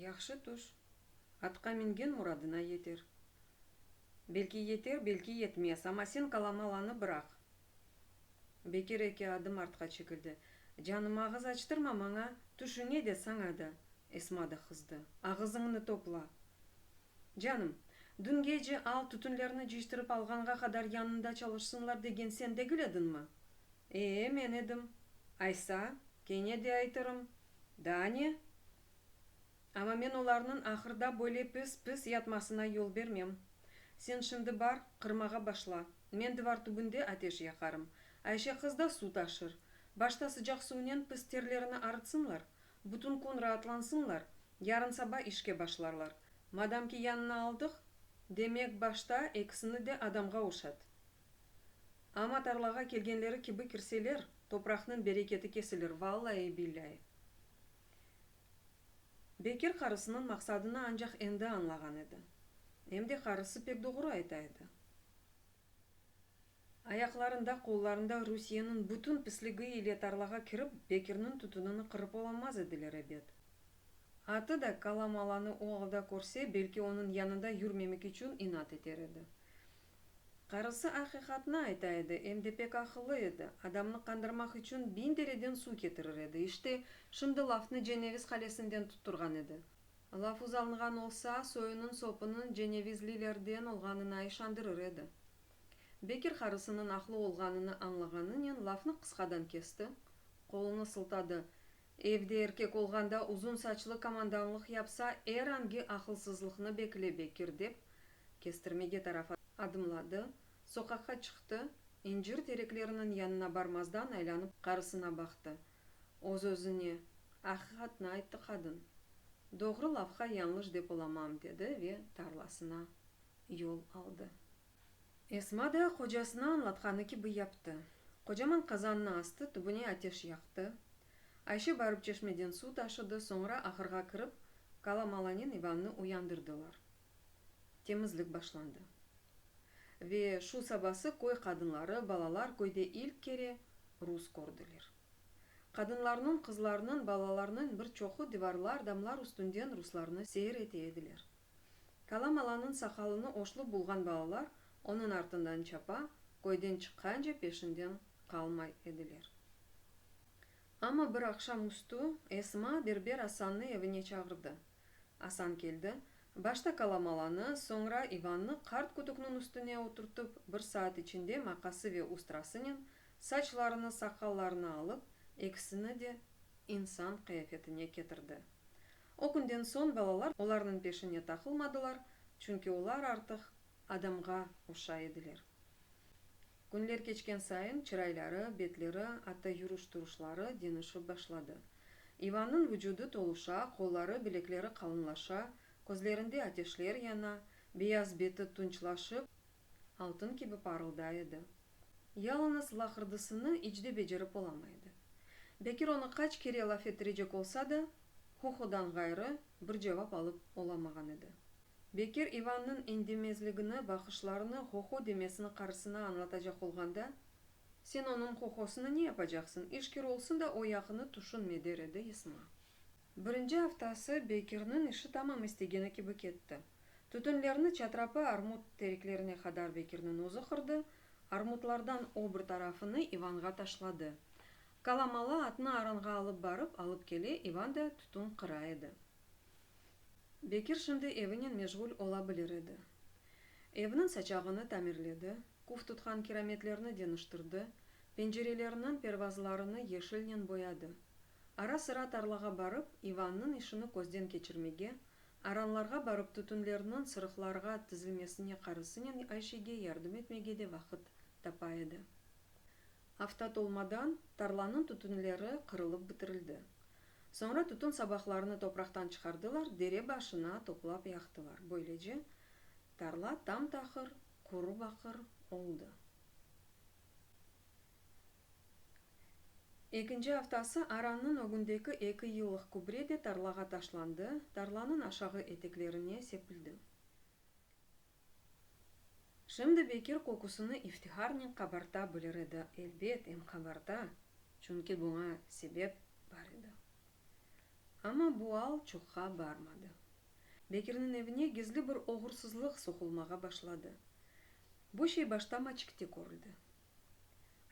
Yahşı tüş. Atqa mingen muradına yeter. Belki yeter, belki yetmez, amma sen Kalamalanı bıraq. Bekir eki adım artqa çekildi. Canım, ağız açtırma maña, tüşüñe de, saña da, Esma da qızdı. Ağızıñnı topla. Canım, dün gece al tütünlerni cıyıştırıp alğanğa qadar yanında çalışsınlar degen sen degil ediñmi? E-e, men edim. Aysa, kene de aytırım. Daa ne? Amma men olarnıñ ahırda böyle pis-pis yatmasına yol bermem. Sen şimdi bar, qırmağa başla. Men dıvar tübünde ateş yaqarım. Ayşe qız da su taşır. Başta sıcaq suvnen pis terlerini arıtsınlar, bütün kün raatlansınlar, yarın saba işke başlarlar. Madamki yanına aldıq, demek başta ekisini de adamğa oşat. Amma tarlağa kelgenleri kibi kirseler, topraqnıñ bereketi kesilir, vallai-billâi. Bekir qarısınıñ maqsadını ancaq endi añlağan edi. Em de qarısı pek doğru ayta edi. Ayaqlarında, qollarında Rusiyeniñ bütün pisligi ile tarlağa kirip, Bekirniñ tütünini qırıp olamaz ediler, ebet. Atı da Kalamalanı o alda körse, belki onıñ yanında yürmemek içün inat eter edi. Qarısı aqiqatnı ayta edi, em de pek aqıllı edi, adamnı qandırmaq içün biñ dereden suv ketirir edi. İşte, şimdi lafnı Ceneviz qalesinden tutturğan edi. Laf uzalnğan olsa, soyunıñ-sopunıñ cenevizlilerden olğanına işandırır edi. Bekir qarısınıñ aqlı olğanını añlağanınen lafnı qısqadan kesti, qolunı sıltadı, Evde erkek olğanda uzun saçlı komandanlıq yapsa er angi aqılsızlıqnı bekle, Bekir, dep, kestirmege taraf adımladı, soqaqqa çıqtı, incir terekleriniñ yanına barmazdan aylanıp qarısına baqtı. Öz-özüne, Aqiqatnı ayttı qadın. Doğru lafqa yañlış dep olamam, dedi ve tarlasına yol aldı. Esma da qocasına añlatqanı kibi yaptı. Qocaman qazannı astı, tübüne ateş yaqtı. Ayşe barıp çeşmeden suv taşıdı, soñra ahırğa kirip, Kalamalanen İvannı uyandırdılar. Temizlik başlandı. Ve şu sabası köy qadınları, balalar köyde ilk kere rus kördiler. Qadınlarnıñ, qızlarnıñ, balalarnıñ bir çoqu divarlar, damlar üstünden ruslarnı seyir ete ediler. Kalamalanıñ saqalını oşlu bulğan balalar onıñ artından çapa, köyden çıqqance peşinden qalmay ediler. Amma bir aqşam üstü Esma berber Asannı evine çağırdı. Asan keldi, başta Kalamalanı, soñra İvannı qart kütükniñ üstüne oturtıp, bir saat içinde maqası ve ustrasınen saçlarını, saqallarını alıp, ekisini de insan qıyafetine ketirdi. O künden soñ balalar olarnıñ peşine taqılmadılar, çünki olar artıq adamğa oşay ediler. Künler keçken sayın çırayları, betleri, atta yürüş-turuşları deñişip başladı. İvannıñ vucudı toluşa, qolları, bilekleri qalınlaşa, közlerinde ateşler yana, beyaz beti tunçlaşıp, altın kibi parılday edi. Yalıñız laqırdısını iç de becerip olamay edi. Bekir onı qaç kere laf ettirecek olsa da, ho-hodan ğayrı bir cevap alıp olamağan edi. Bekir İvannıñ indemezligini, baqışlarını, ho-ho demesini qarısına añlatacaq olğanda, Sen onıñ ho-hosını ne yapacaqsıñ, işkir olsun da o yaqını tüşünme, der edi Esma. Birinci aftası Bekirniñ işi tamam istegeni kibi ketti. Tütünlerni çatrapı armut tereklerine qadar Bekirniñ özü qırdı, armutlardan o bir tarafını İvanğa taşladı. Kalamala atnı aranğa alıp barıp, alıp kele, İvan da tütün qıra edi. Bekir şimdi evinen meşğul ola bilir edi. Evniñ saçağını tamirledi, küf tutqan kirametlerni deñiştirdi, pencerelerniñ pervazlarını yeşilnen boyadı. Ara-sıra tarlağa barıp, İvannıñ işini közden keçirmege, aranlarğa barıp tütünlerniñ sırıqlarğa tizilmesine qarısınen Ayşege yardım etmege de vaqıt tapa edi. Afta tolmadan tarlanıñ tütünleri qırılıp bitirildi. Soñra tütün sabaqlarını topraqtan çıqardılar, dere başına toplap yaqtılar. Böylece, tarla tam-taqır, quru baqır oldı. Ekinci aftası arannıñ ögündeki eki yıllıq kübre de tarlağa taşlandı, tarlanıñ aşağı eteklerine sepildi. Şimdi Bekir köküsini iftiharnen qabarta bilir edi, elbet, em qabarta, çünki buña sebep bar edi. Amma bu al çoqqa barmadı. Bekirniñ evine gizli bir oğursızlıq soqulmağa başladı. Bu şey başta Maçikte körüldi.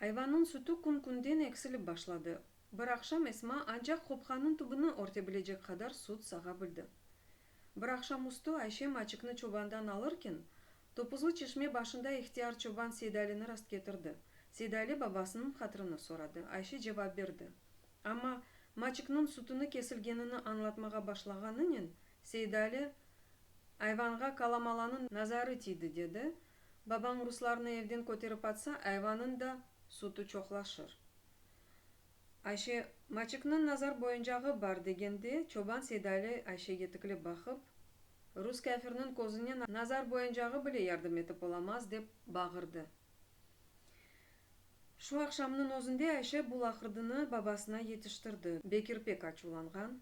Ayvannıñ sütü kün-künden eksilip başladı. Bir aqşam Esma ancaq qopqanıñ tübüni örte bilecek qadar süt sağa bildi. Bir aqşam üstü Ayşe Maçikni çobandan alırken, Topuzlı çeşme başında ihtiyar çoban Seydalini rastketirdi. Seydali babasınıñ hatrını soradı. Ayşe cevap berdi. Amma Maçikniñ sütüni kesilgenini añlatmağa başlağanınen, Seydali, Ayvanğa Kalamalanıñ nazarı tiydi, dedi, Babañ ruslarnı evden köterip atsa, ayvanıñ da sütü çoqlaşır. Ayşe, Maçikniñ nazar boyuncağı bar, degende, çoban Seydali Ayşege tikilip baqıp, Rus kâfirniñ közüne nazar boyuncağı bile yardım etip olamaz, dep bağırdı. Şu aqşamnıñ özünde Ayşe bu laqırdını babasına yetiştirdi. Bekir pek açuvlanğan.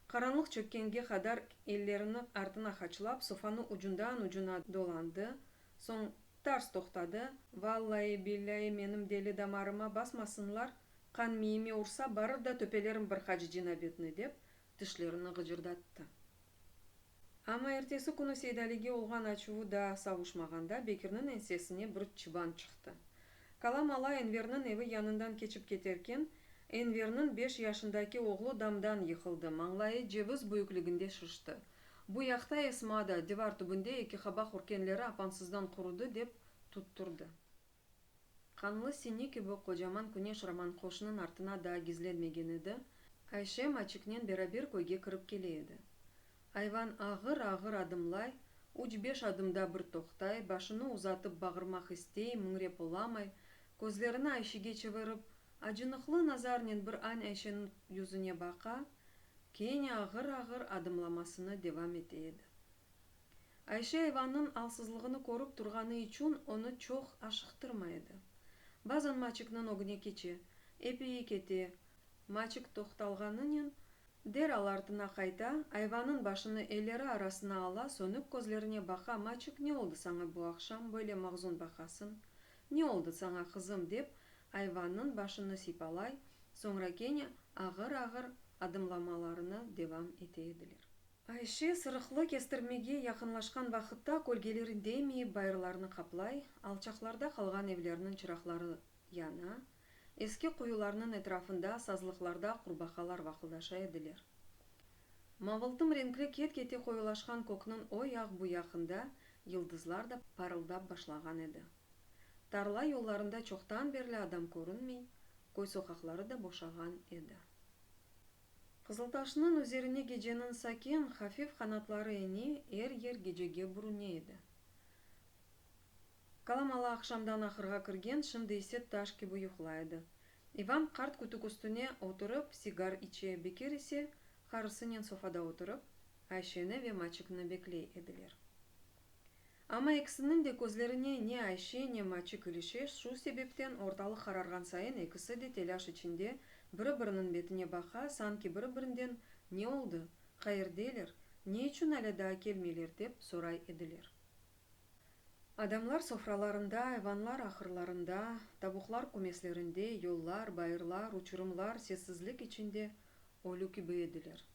Qaranlıq çökkenge qadar ellerini artına haçlap, sofanı ucundan-ucuna dolandı, soñ tars toqtadı, Vallai-billai menim deli damarıma basmasınlar, qan miyime ursa, barır da töpelerim bir qaç cinabetni, dep, tişlerini ğıcırdattı. Amma ertesi künü Seydalige olğan açuvı daa savuşmağanda Bekirniñ ensesine bir çıban çıqtı. Kalam-ala Enverniñ evi yanından keçip keterken, Enverniñ beş yaşındaki oğlu damdan yıqıldı, mañlayı ceviz büyükliginde şişti. Bu yaqta Esma da, divar tübünde eki qabaq ürkenleri apansızdan qurudı, dep tutturdı. Qanlı sine kibi qocaman küneş Romanqoşnıñ artına daa gizlenmegen edi, Ayşe Maçiknen beraber köyge kirip kele edi. Ayvan ağır-ağır adımlay, üç-beş adımda bir toqtay, başını uzatıp bağırmaq istey, müñrep olamay, közlerini Ayşege çevirip, acınıqlı nazarnen bir añ Ayşeniñ yüzüne baqa, kene ağır-ağır adımlamasını devam ete edi. Ayşe ayvannıñ alsızlığını körip turğanı içün onı çoq aşıqtırmay edi. Bazan Maçikniñ ögüne keçe, epeyi kete, Maçik toqtalğanınen, deral artına qayta, ayvannıñ başını elleri arasına ala, sönük közlerine baqa, Maçik, ne oldı saña bu aqşam, böyle mahzun baqasıñ? Ne oldı saña, qızım? dep, ayvannıñ başını sıypalay, soñra kene ağır-ağır adımlamalarını devam ete ediler. Ayşe sırıqlı kestirmege yaqınlaşqan vaqıtta kölgeler indemeyip bayırlarnı qaplay, alçaqlarda qalğan evlerniñ çıraqları yana, eski quyularnıñ etrafında, sazlıqlarda qurbaqalar vaqıldaşa ediler. Mavıltım renkli ket-kete qoyulaşqan kökniñ o yaq-bu yaqında yıldızlar da parıldap başlağan edi. Tarla yollarında çoqtan berli adam körünmey, köy soqaqları da boşağan edi. Qızıltaşnıñ üzerine geceniñ sakin, hafif qanatları ene, er yer gecege bürüne edi. Kalamala aqşamdan ahırğa kirgen, şimdi ise taş kibi yuqlay edi. İvan qart kütük üstüne oturıp, sigar içe, Bekir ise qarısınen sofada oturıp, Ayşeni ve Maçikni bekley ediler. Amma ekisiniñ de közlerine ne Ayşe, ne Maçik ilişe, şu sebepten ortalıq qararğan sayın ekisi de telâş içinde biri-biriniñ betine baqa, sanki biri-birinden ne oldı, qayerdeler, ne içün alâ daa kelmeyler dep soray ediler. Adamlar sofralarında, ayvanlar ahırlarında, tavuqlar kümeslerinde, yollar, bayırlar, uçurımlar sessizlik içinde ölü kibi ediler.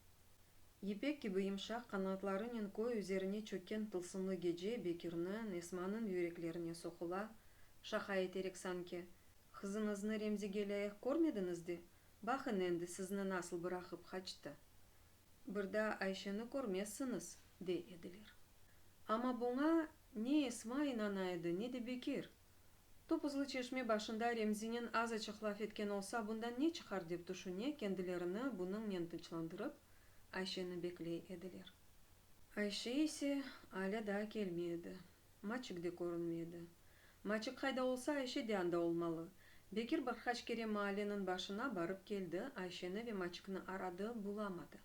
Yipek kibi yımşaq qanatlarınen köy üzerine çökken tılsımlı gece Bekirniñ, Esmanıñ yüreklerine soqula, şaqa eterek sanki, Qızıñıznı Remzige lâyıq körmediñiz de, baqın endi sizni nasıl bıraqıp qaçtı. Bir daa Ayşeni körmezsiñiz, dey ediler. Amma buña ne Esma inana edi, ne de Bekir. Topuzlı çeşme başında Remzinen azaçıq laf etken olsa, bundan ne çıqar dep tüşüne, kendilerini bunıñnen tınçlandırıp, Ayşeni bekley ediler. Ayşe ise alâ daa kelmey edi. Maçik de körünmey edi. Maçik qayda olsa, Ayşe de anda olmalı. Bekir bir qaç kere maalleniñ başına barıp keldi, Ayşeni ve Maçikni aradı, bulamadı.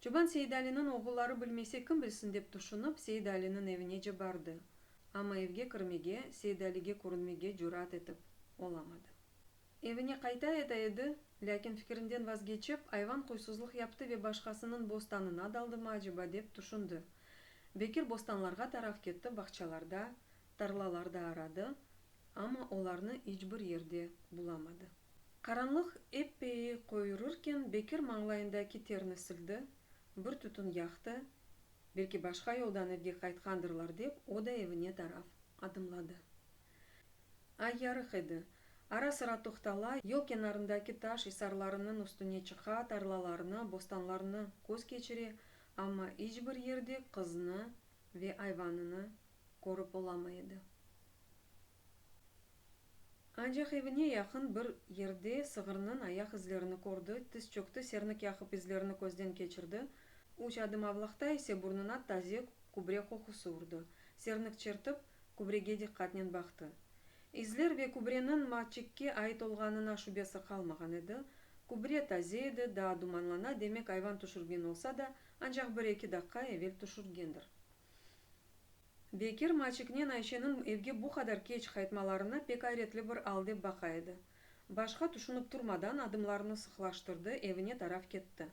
Çoban Seydaliniñ oğulları bilmese kim bilsin dep tüşünip, Seydaliniñ evinece bardı. Amma evge kirmege, Seydalige körünmege cürat etip olamadı. Evine qayta eta edi, lâkin fikirinden vazgeçip, ayvan huysuzlıq yaptı ve başqasınıñ bostanına daldımı aceba dep tüşündi. Bekir bostanlarğa taraf ketti, bağçalarda, tarlalarda aradı, amma olarnı iç bir yerde bulamadı. Qaranlıq eppeyi qoyurırken Bekir mañlayındaki terni sildi, bir tütün yaqtı, belki başqa yoldan evge qaytqandırlar dep, o da evine taraf adımladı. Ay yarıq edi. Ara-sıra toqtala, yol kenarındaki taş isarlarınıñ üstüne çıqa, tarlalarnı, bostanlarnı köz keçire, amma iç bir yerde qıznı ve ayvanını körip olamay edi. Ancaq evine yaqın bir yerde sığırnıñ ayaq izlerini kördi, tiz çökti, sernik yaqıp izlerini közden keçirdi, üç adım avlaqta ise burnuna taze kübre qoqusı urdı. Sernik çertip, kübrege diqqatnen baqtı. İzler ve kübreniñ Maçikke ait olğanına şübesi qalmağan edi. Kübre taze edi, daa dumanlana, demek ayvan tüşürgen olsa da, ancaq bir-eki daqqa evel tüşürgendir. Bekir, Maçiknen Ayşeniñ evge bu qadar keç qaytmalarına pek ayretli bir al dep baqa edi. Başqa tüşünip turmadan adımlarını sıqlaştırdı, evine taraf ketti.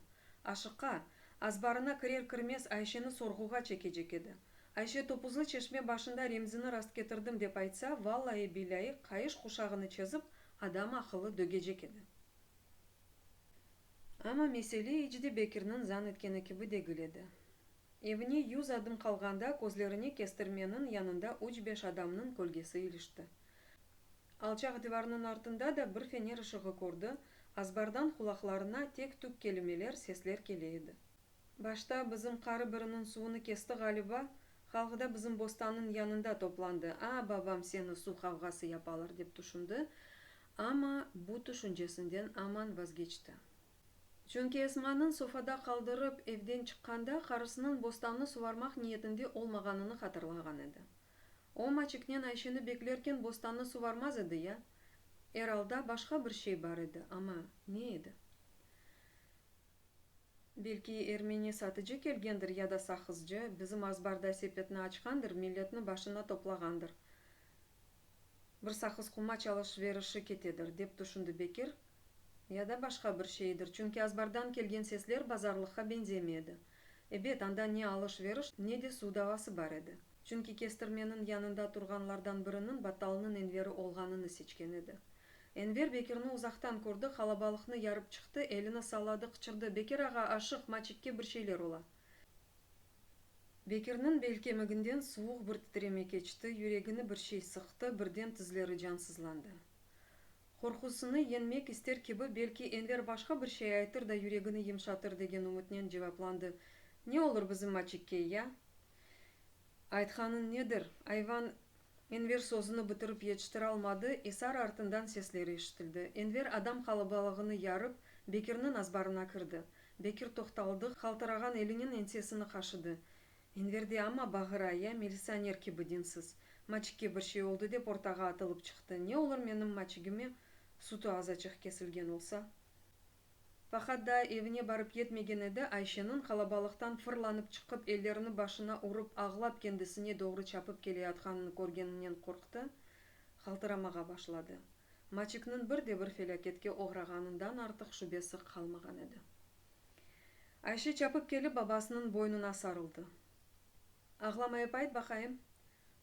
Aşıqa, azbarına kirer-kirmez Ayşeni sorğuğa çekecek edi. Ayşe Topuzlı çeşme başında Remzini rastketirdim dep aytsa, vallai-billâi qayış quşağını çezip, adam aqıllı dögecek edi. Amma mesele iç de Bekirniñ zan etkeni kibi degil edi. Evine yüz adım qalğanda közlerine kestirmeniñ yanında üç-beş adamnıñ kölgesi ilişti. Alçaq divarnıñ artında da bir fener ışığı kördi, azbardan qulaqlarına tek-tük kelimeler, sesler kele edi. Başta bizim qarı biriniñ suvunı kesti ğaliba, halq da bizim bostannıñ yanında toplandı, a, babam seni suv qavğası yapalar dep tüşündi, amma bu tüşüncesinden aman vazgeçti. Çünki Esmanıñ sofada qaldırıp evden çıqqanda qarısınıñ bostannı suvarmaq niyetinde olmağanını hatırlağan edi. O, Maçiknen Ayşeni beklerken bostannı suvarmaz edi ya? Er alda başqa bir şey bar edi, amma ne edi? Belki ermeni satıcı kelgendir ya da saqızcı, bizim azbarda sepetni açqandır, milletni başına toplağandır. Bir saqız-qumaç alış-verişi ketedir, dep tüşündi Bekir, ya da başqa bir şeydir, çünki azbardan kelgen sesler bazarlıqqa beñzemey edi. Ebet, anda ne alış-veriş, ne de suv davası bar edi. Çünki kestirmeniñ yanında turğanlardan biriniñ Battalnıñ Enveri olğanını seçken edi. Enver Bekirni uzaqtan kördi, qalabalıqnı yarıp çıqtı, elini salladı, qıçırdı, Bekir ağa, aşıq, Maçikke bir şeyler ola. Bekirniñ bel kemiginden suvuq bir titreme keçti, yüregini bir şey sıqtı, birden tizleri cansızlandı. Qorqusını yeñmek ister kibi, belki Enver başqa bir şey aytır da yüregini yımşatır degen ümütnen cevaplandı, Ne olur bizim Maçikke, ya? Aytqanıñ nedir, ayvan Enver sözüni bitirip yetiştiralmadı, isar artından sesler eşitildi. Enver adam qalabalığını yarıp, Bekirniñ azbarına kirdi. Bekir toqtaldı, qaltırağan elinen ensesini qaşıdı. Enver de amma bağıra, ya, militsioner kibi dinsiz. Maçikke bir şey oldı dep ortağa atılıp çıqtı. Ne olur menim maçigime sütü azaçıq kesilgen olsa? Faqat daa evine barıp yetmegen edi, Ayşeniñ qalabalıqtan fırlanıp çıqıp ellerini başına urıp ağlap kendisine doğru çapıp keleyatqanını körgeninen qorqtı, qaltıramağa başladı. Maçikniñ bir de bir felâketke oğrağanından artıq şübesi qalmağan edi. Ayşe çapıp kelip babasınıñ boynuna sarıldı. Ağlamayıp ayt baqayım?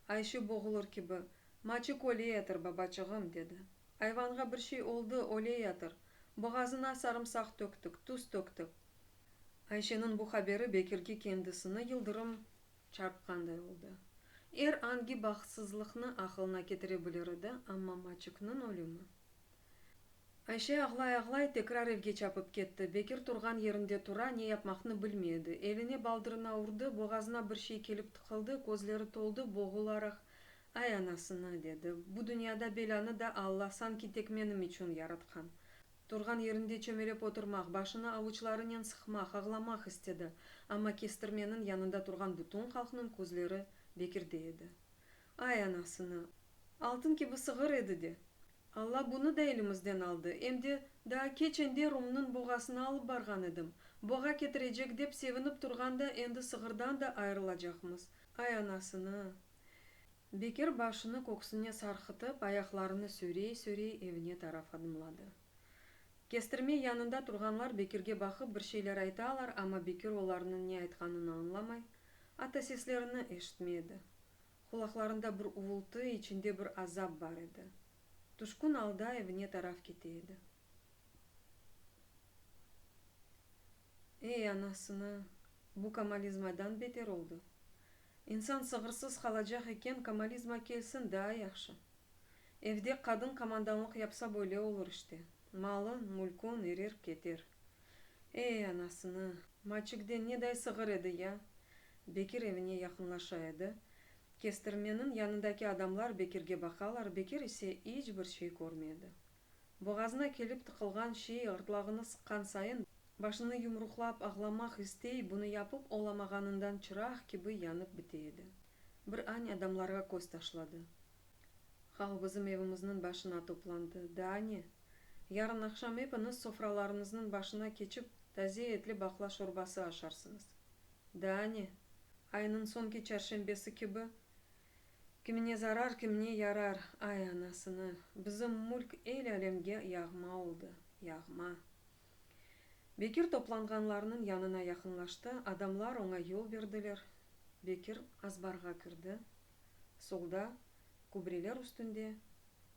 Ayşe boğulır kibi, Maçik öleyatır, babaçığım, dedi. Ayvanğa bir şey oldı, öleyatır. Boğazına sarımsaq töktik, tuz töktik. Ayşeniñ bu haberi Bekirge kendisini yıldırım çarpqanday oldı. Er angi bahtsızlıqnı aqılına ketire bilir edi, amma Maçikniñ ölümi. Ayşe ağlay-ağlay tekrar evge çapıp ketti. Bekir turğan yerinde tura, ne yapmaqnı bilmey edi. Eline baldırına urdı, boğazına bir şey kelip tıqıldı, közleri toldı, boğularaq, Ay, anasını, dedi, bu dünyada belânı da Alla sanki tek menim içün yaratqan. Turğan yerinde çömelep oturmaq, başını avuçlarınen sıqmaq, ağlamaq istedi, amma kestirmeniñ yanında turğan bütün halqnıñ közleri Bekirde edi. Ay, anasını! Altın kibi sığır edi de! Alla bunı da elimizden aldı, em de daa keçende Rumnıñ boğasına alıp barğan edim. Boğa ketirecek dep sevinip turğanda endi sığırdan da ayırılacaqmız. Ay, anasını! Bekir başını köksüne sarqıtıp, ayaqlarını sürey-sürey evine taraf adımladı. Kestirme yanında turğanlar Bekirge baqıp bir şeyler aytalar, amma Bekir olarnıñ ne aytqanını añlamay, atta seslerini eşitmey edi. Qulaqlarında bir uvultı, içinde bir azap bar edi. Tüşkün alda evine taraf kete edi. Ey, anasını, bu komalizmadan beter oldı. İnsan sığırsız qalacaq eken, komalizma kelsin, daa yahşı. Evde qadın komandanlıq yapsa böyle olur işte. Malıñ, mülküñ irir keter. Ey, anasını, Maçik de neday sığır edi ya! Bekir evine yaqınlaşa edi. Kestirmeniñ yanındaki adamlar Bekirge baqalar, Bekir ise iç bir şey körmey edi. Boğazına kelip tıqılğan şey ğırtlağını sıqqan sayın, başını yumruqlap ağlamaq istey, bunı yapıp olamağanından çıraq kibi yanıp bite edi. Bir añ adamlarğa köz taşladı. Halq bizim evimizniñ başına toplandı. Daa ne? Yarın aqşam epiñiz sofralarıñıznıñ başına keçip, taze etli baqla şorbası aşarsıñız. Daa ne? Aynıñ soñki çarşenbesi kibi, kimine zarar, kimine yarar. Ay, anasını! Bizim mülk el-alemge yağma oldı, yağma! Bekir toplanğanlarnıñ yanına yaqınlaştı, adamlar oña yol berdiler. Bekir azbarğa kirdi. Solda, kübreler üstünde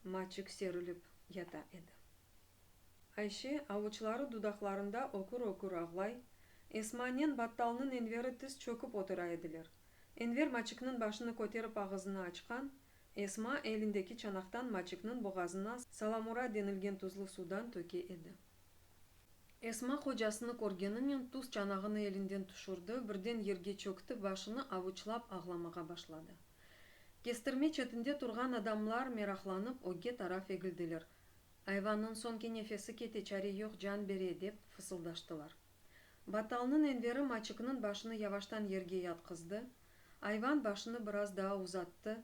Maçik serilip yata edi. Ayşe, avuçları dudaqlarında ökür-ökür ağlay, Esmanen Battalnıñ Enveri tiz çökip otura ediler. Enver Maçikniñ başını köterip ağızını açqan, Esma elindeki çanaqtan Maçikniñ boğazına salamura denilgen tuzlu suvdan töke edi. Esma qocasını körgeninen tuz çanağını elinden tüşürdi, birden yerge çökti, başını avuçlap ağlamağa başladı. Kestirme çetinde turğan adamlar meraqlanıp ögge taraf egildiler. Ayvannıñ soñki nefesi kete, çare yoq, can bere, dep fısıldaştılar. Battalnıñ Enveri Maçikniñ başını yavaştan yerge yatqızdı, ayvan başını biraz daa uzattı,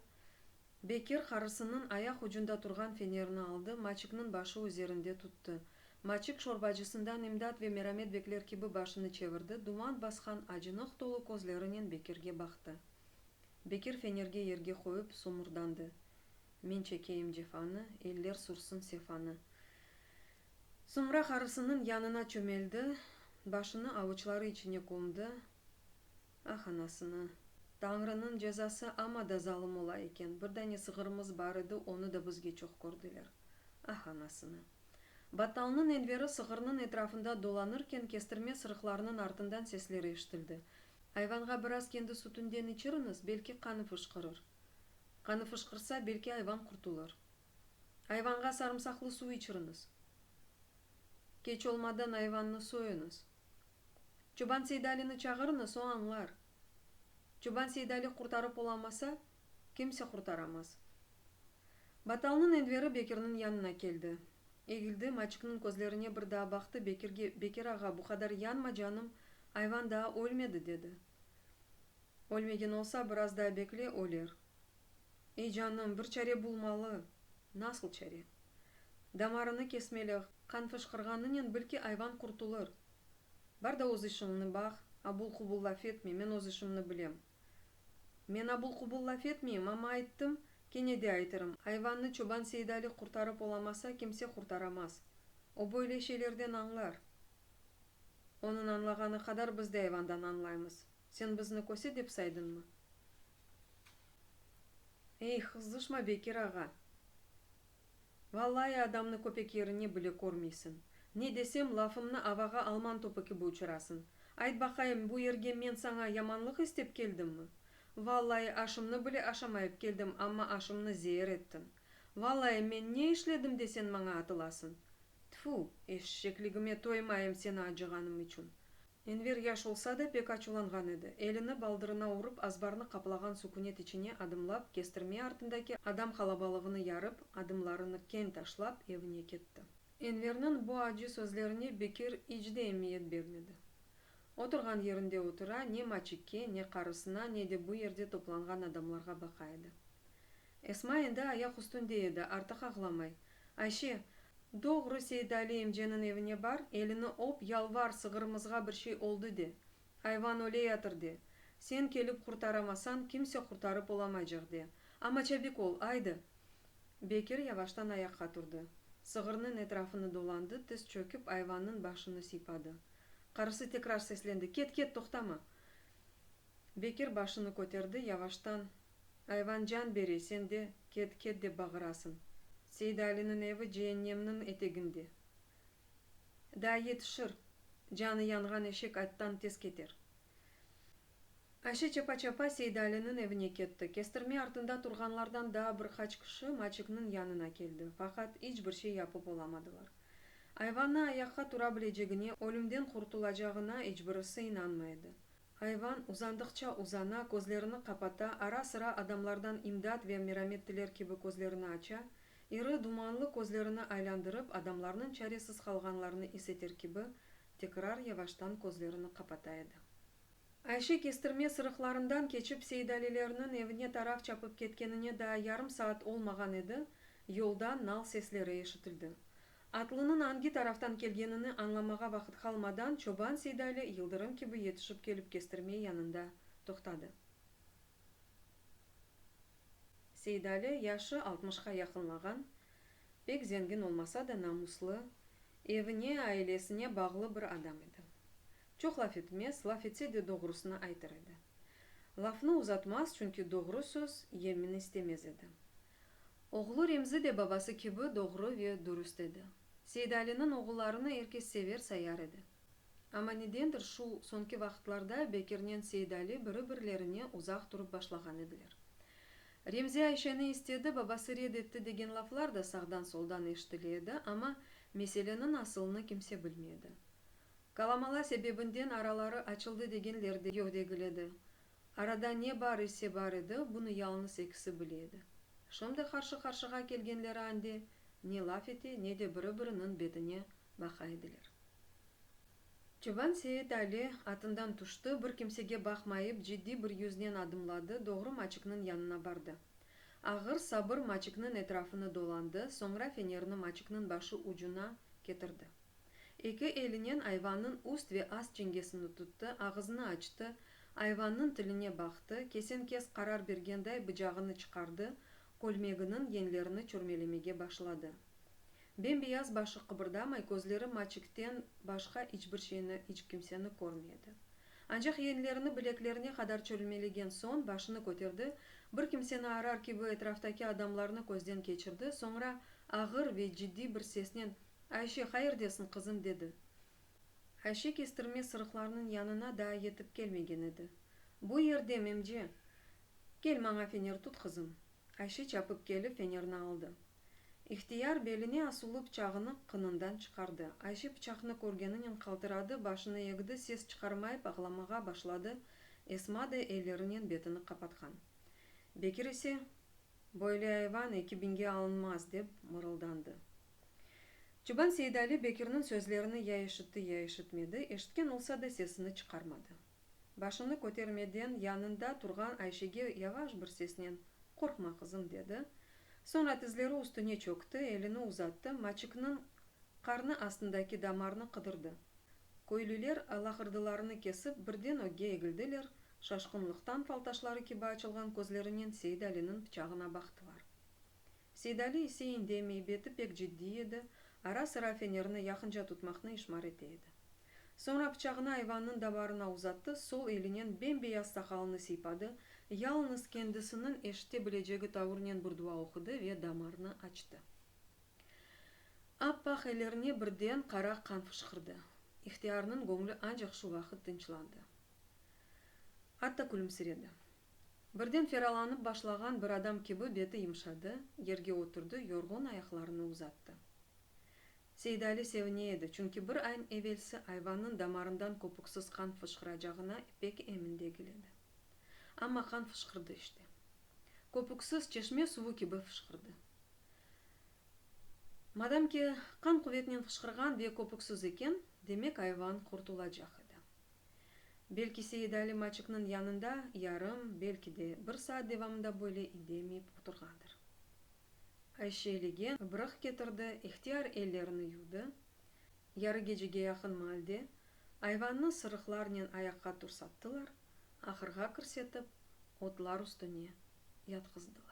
Bekir qarısınıñ ayaq ucunda turğan fenerni aldı, Maçikniñ başı üzerinde tuttı. Maçik şorbacısından imdat ve meramet bekler kibi başını çevirdi, duman basqan acınıq tolu közlerinen Bekirge baqtı. Bekir fenerge yerge qoyıp somurdandı. Men çekeyim cefanı, eller sürsün sefanı. Soñra qarısınıñ yanına çömeldi, başını avuçları içine kömdi. Ah, anasını! Tañrınıñ cezası amma da zalım ola eken, bir dane sığırımız bar edi, onı da bizge çoq kördiler. Ah, anasını! Battalnıñ Enveri sığırnıñ etrafında dolanırken, kestirme sırıqlarnıñ artından sesler eşitildi. Ayvanğa biraz kendi sütünden içiriñiz, belki qanı fışqırır. Qanı fışqırsa, belki ayvan qurtulır. Ayvanğa sarımsaqlı suv içiriñiz. Keç olmadan ayvannı soyuñız. Çoban Seydalini çağırıñız, o añlar. Çoban Seydali qurtarıp olamasa, kimse qurtaramaz. Battalnıñ Enveri Bekirniñ yanına keldi. Egildi, Maçikniñ közlerine bir daa baqtı, Bekirge, Bekir ağa, bu qadar yanma, canım, ayvan daa ölmedi, dedi. Ölmegen olsa, biraz daa bekle, öler. Ey, canım, bir çare bulmalı. Nasıl çare? Damarını kesmeli, qan fışqırğanınen bil ki, ayvan qurtulır. Bar da öz işiñni baq, abul-qubul laf etme, men öz işimni bilem. Men abul-qubul laf etmeyim, amma ayttım, kene de aytırım, ayvannı çoban Seydali qurtarıp olamasa, kimse qurtaramaz. O böyle şeylerden añlar. Onıñ añlağanı qadar biz de ayvandan añlaymız. Sen bizni köse dep saydıñmı? Ey, qızışma, Bekir ağa! Vallai adamnı köpek yerine bile körmeysiñ. Ne desem, lafımnı avağa alman topu kibi uçurasıñ. Ayt baqayım, bu yerge men saña yamanlıq istep keldimmi? Vallai aşımnı bile aşamayıp keldim, amma aşımnı zeer ettiñ. Vallai men ne işledim de sen maña atılasıñ? Tfu, eşşekligime toymayım seni acığanım içün. Enver yaş olsa da, pek açuvlanğan edi. Elini baldırına urıp, azbarnı qaplağan sukünet içine adımlap, kestirme artındaki adam qalabalığını yarıp, adımlarını keñ taşlap, evine ketti. Enverniñ bu acı sözlerine Bekir iç de emiyet bermedi. Oturğan yerinde otura, ne Maçikke, ne qarısına, ne de bu yerde toplanğan adamlarğa baqa edi. Esma endi ayaq üstünde edi, artıq ağlamay. Ayşe, doğru Seydali emceniñ evine bar, elini öp, yalvar, sığırımızğa bir şey oldı de. Ayvan öleyatır de. Sen kelip qurtaramasañ, kimse qurtarıp olamaycaq de. Amma çabik ol, aydı! Bekir yavaştan ayaqqa turdı. Sığırnıñ etrafını dolandı, tiz çökip, ayvannıñ başını sıypadı. Qarısı tekrar seslendi, Ket, ket, toqtama! Bekir başını köterdi, yavaştan, Ayvan can bere, sen de ket, ket dep bağırasıñ. Seydaliniñ evi ceennemniñ eteginde. Daa yetişir! Canı yanğan eşek attan tez keter. Ayşe çapa-çapa Seydaliniñ evine ketti. Kestirme artında turğanlardan daa bir qaç kişi Maçikniñ yanına keldi, faqat iç bir şey yapıp olamadılar. Ayvannı ayaqqa tura bilecegine, ölümden qurtulacağına iç birisi inanmay edi. Ayvan uzandıqça uzana, közlerini qapata, ara-sıra adamlardan imdat ve meramet tiler kibi közlerini aça, iri, dumanlı közlerini aylandırıp, adamlarnıñ çaresiz qalğanlarını is eter kibi, tekrar yavaştan közlerini qapata edi. Ayşe kestirme sırıqlarından keçip Seydalilerniñ evine taraf çapıp ketkenine daa yarım saat olmağan edi, yolda nal sesleri eşitildi. Atlınıñ angi taraftan kelgenini añlamağa vaqıt qalmadan çoban Seydali yıldırım kibi yetişip kelip kestirme yanında toqtadı. Seydali yaşı altmışqa yaqınlağan, pek zengin olmasa da namuslı, evine, ailesine bağlı bir adam edi. Çoq laf etmez, laf etse de doğrusını aytır edi. Lafnı uzatmaz, çünki doğru söz yemin istemez edi. Oğlu Remzi de babası kibi doğru ve dürüst edi. Seydaliniñ oğullarını er kes sever sayar edi. Amma nedendir şu soñki vaqıtlarda Bekirnen Seydali biri-birlerine uzaq turıp başlağan ediler. Remzi Ayşeni istedi, babası red etti degen laflar da sağdan-soldan eşitile edi, amma meseleniñ asılını kimse bilmey edi. Kalamala sebebinden araları açıldı degenler de yoq degil edi. Arada ne bar ise bar edi, bunı yalıñız ekisi bile edi. Şimdi qarşı-qarşığa kelgenleri ande ne laf ete, ne de biri-biriniñ betine baqa ediler. Çoban Seit Ali atından tüşti, bir kimsege baqmayıp, ciddiy bir yüznen adımladı, doğru Maçikniñ yanına bardı. Ağır sabır Maçikniñ etrafını dolandı, soñra fenerni Maçikniñ başı ucuna ketirdi. Eki elinen ayvannıñ üst ve ast çengesini tuttı, ağızını açtı, ayvannıñ tiline baqtı, kesen-kes qarar bergenday bıcağını çıqardı, kölmeginiñ yenlerini çürmelemege başladı. Bem-beyaz başı qıbırdamay, közleri Maçikten başqa iç bir şeyni, iç kimseni körmey edi. Ancaq yenlerini bileklerine qadar çürmelegen soñ, başını köterdi, bir kimseni arar kibi etraftaki adamlarnı közden keçirdi, soñra ağır ve ciddiy bir sesnen, Ayşe, qayerdesiñ, qızım? dedi. Ayşe kestirme sırıqlarnıñ yanına daa yetip kelmegen edi. Bu yerdem, emce! Kel, maña fener tut, qızım. Ayşe çapıp kelip, fenerni aldı. İhtiyar beline asılı pıçağını qınından çıqardı. Ayşe pıçaqnı körgeninen qaltıradı, başını egdi, ses çıqarmayıp ağlamağa başladı, Esma da ellerinen betini qapatqan. Bekir ise, Böyle ayvan eki biñge alınmaz, dep mırıldandı. Çoban Seydali Bekirniñ sözlerini ya eşitti, ya eşitmedi, eşitken olsa da sesini çıqarmadı. Başını kötermeden yanında turğan Ayşege yavaş bir sesnen, Qorqma, qızım, dedi. Soñra tizleri üstüne çökti, elini uzattı, Maçikniñ qarnı astındaki damarnı qıdırdı. Köylüler laqırdılarını kesip, birden ögge egildiler, şaşqınlıqtan faltaşları kibi açılğan közlerinen Seydaliniñ pıçağına baqtılar. Seydali ise indemey, beti pek ciddiy edi, ara-sıra fenerni yaqınca tutmaqnı işmar ete edi. Soñra pıçağını ayvannıñ damarına uzattı, sol elinen bem-beyaz saqalını sıypadı, yalıñız kendisiniñ eşite bilecegi tavurnen bir dua oqudı ve damarnı açtı. Appaq ellerine birden qara qan fışqırdı. İhtiyarnıñ göñlü ancaq şu vaqıt tınçlandı. Atta külümsiredi. Birden feralanıp başlağan bir adam kibi beti yımşadı, yerge oturdı, yorğun ayaqlarını uzattı. Seydali sevine edi, çünki bir ay evelsi ayvannıñ damarından köpüksiz qan fışqıracağına pek emin degil edi. Amma qan fışqırdı işte. Köpüksiz, çeşme suvu kibi fışqırdı. Madam ki, qan quvetnen fışqırğan ve köpüksiz eken, demek ayvan qurtulacaq edi. Belki Seyidali Maçikniñ yanında yarım, belki de bir saat devamında böyle indemeyip oturğandır. Ayşe legen ıbrıq ketirdi, ihtiyar ellerini yuvdı. Yarı gecege yaqın maalde ayvannı sırıqlarnen ayaqqa tursattılar, ahırğa kirsetip, otlar üstüne yatqızdılar.